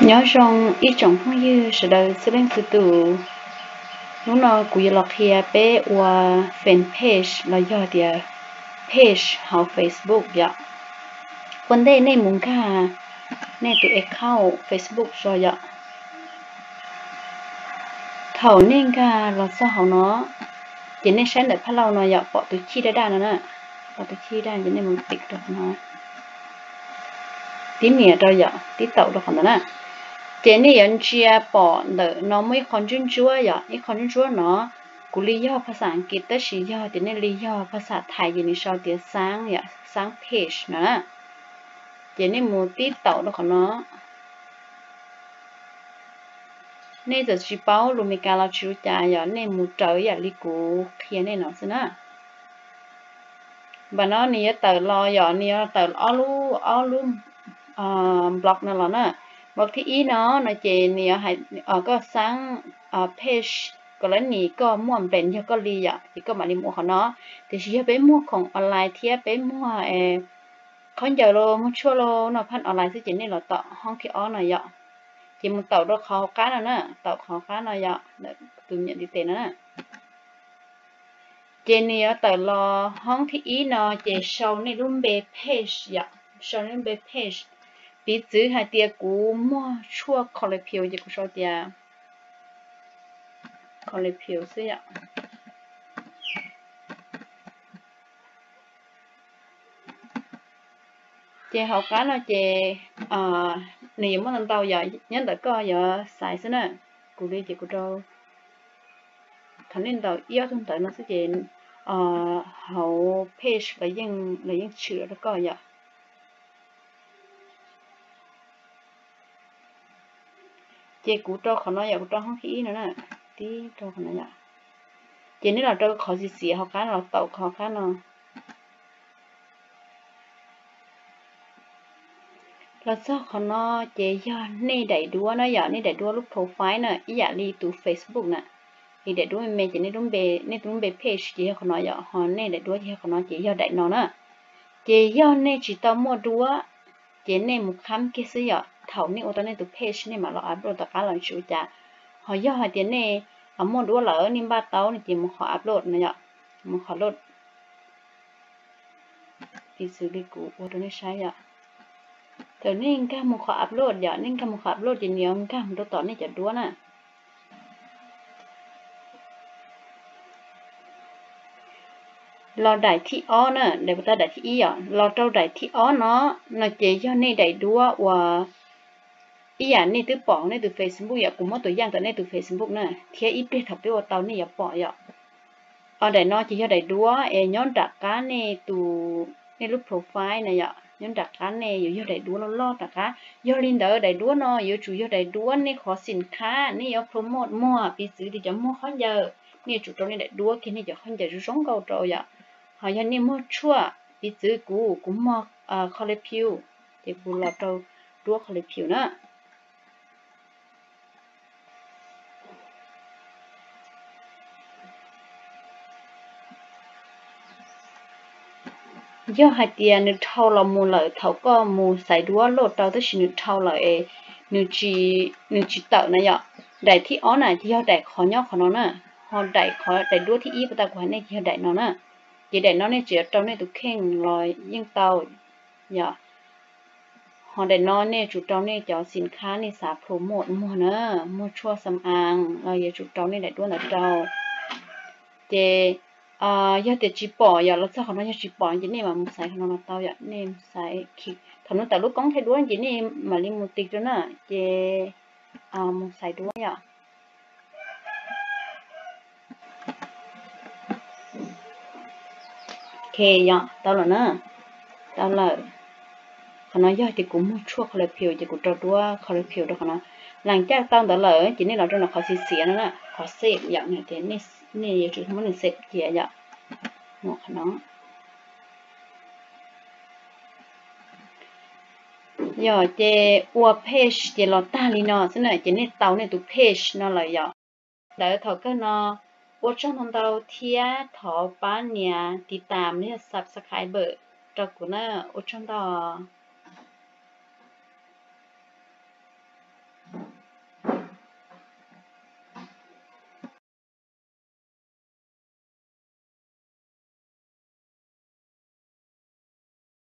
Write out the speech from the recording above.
Nyob zoo ib tsoom phooj ywg sawv daws txhua leej txhua tus. Hnub no kuv yuav los qhia peb ua fan page los yog tias page hauv Facebook yom. Ua ntej nej mus nkag nej tus account Facebook tso yom. Thaum nej nkag los txog hauv no, ces nej saib ntawm phaj lauj no yom, pom tus chij daj daj no na, pom tus chij daj ces nej mus tim rau qhov no, tib nias rau yom, tib taum rau qhov ntawd na. Ces nej yuav ntsia pom ntawm no muaj ib qho ntsuab ntsuab yom, ib qho ntsuab ntsuab no, kuv li yog phas xas Askiv tab sis yog tias nej li yog phas xas Thaib ces nws sau tias xaab yom, xaab page no na. Ces nej mus tib taum rau qhov no. Nej txawm tsis paub lus Meskas los tsis ua cas yom, nej mus raws ib yam li kuv qhia nej no xwb na. Npam no nws yuav tawm los yom, nws yuav tawm ob lub, ob lub block no los na. Block thib ib no no ces nws yuav hais koj xaab page kom lawv nim koj muaj npem yog koj li yom, ces koj mam li mus ua qhov no. Tiam sis yog peb muag khoom online thiab peb muag khaub ncaws los muag tshuaj los no phaj online xwb ces nej los tom hoob thib ob no yom. Ces mus taum rau qhov hauv qab no na, taum qhov hauv qab no yom, tus me nyuam ntiv tes no na. Ces nws yuav tawm los hoob thib ib no ces sau nej lub npe page yom, sau nej lub npe page. Piv txwv hais tias kuv muag tshuaj kho le phiu ces kuv sau tias kho le phiu xwb yom. Ces hauv qab no ces nws yuav muaj ntau ntau yom, nyob ntawm koj yuav xaiv xwb na. Kuv li ces kuv rau, thaum nej ntaus ib ob tug ntawv no xwb ces hauv page los yeej tshwm rau koj yom. Ces kuv rau qhov no yom, kuv rau hoob thib ib no na, tib rau qhov no yom. Ces nej los rau qhov xiav xiav hauv qab no, los taum qhov qab no. Los txog qhov no ces yog nej daim duab na yom, nej daim duab lub profile na, ib yam li tus Facebook na. Li daim duab me me ces nej lub npe, nej tus lub npe page ces yog qhov no yom, ho nej daim duab ces yog qhov no ces yog daim no na. Ces yog nej tsis tau muaj duab ces nej mus kham kiag xwb yom, thaum nej ua tau nej tus page nej mam los upload tom qab los tsis ua cas. Ho yog hais tias nej muaj duab lawm nej npaj tau no ces mus qhov upload no yom, mus qhov load. Piv txwv li kuv ua rau nej saib yom. Thaum nej nkag mus qhov upload yom, nej nkag mus qhov upload ces nws yuav nkag mus rau tom nej cov duab na. Los daim thib ob na, daim puas tau daim thib ib yom, los rau daim thib ob no, no ces yog nej daim duab uas ib yam nej twb pom nej tus Facebook yom, kuv muab tus yaj ntawm nej tus Facebook na, thiab ib pliag thaum peb ua tau nej yuav pom yom. Daim no ces yog daim duab es nyob nram qab nej tus, nej lub profile na yom, nyob nram qab nej yuav yog daim duab loj loj nram qab. Yog li ntawd daim duab no yuav tsum yog daim duab nej qhov xim khab nej yuav promote muag, piv txwv tias cov muag khaub ncaws, nej yuav tsum rau nej daim duab kiag nej cov khaub ncaws zoo zoo nkauj rau yom. Ho yog nej muag tshuaj, piv txwv kuv, kuv muag kho le phiu, ces kuv los rau duab kho le phiu na. Yog hais tias nws dhau los mus lawm thaum koj mus xaiv duab loj rau tab sis nws dhau lawm es nws tsis tawm na yom, daim thib ob na ces yog daim qhov nyob qhov no na, ho daim qhov daim duab thib ib puas tau kuv hais nej ces yog daim no na. Ces daim no nej tsis rau nej tus kheej los yeej tau yom. Ho daim no nej tsum rau nej cov xim khab nej xav promote muag na, muag tshuaj xam aav los yuav tsum rau nej daim duab ntawd rau. Ces yog tias tsis pom yom, los txog qhov no yog tsis pom ces nej mam mus xaiv qhov no los tau yom, nej mus xaiv, thaum nws tawm lub koob thaij duab ces nej mam li mus tig rau na, ces mus xaiv duab yom. Ok yom, tau lawm na, tau lawm. Qhov no yog tias kuv muag tshuaj kho le phiu ces kuv rau duab kho le phiu rau qhov no. Lees caj tau ntawd lawm ces nej los rau qhov xiav xiav no na, qhov save yom, nej yuav tsum muab nws save cia yom. Qhov no yog ces ua page ces los tag li no xwb na, ces nej tau nej tus page no lawm yom. Ntawd thaum kawg no, ua tsaug ntau ntau thiab thov pab nias tiv tam los yog subscribe rau kuv na, ua tsaug ntau.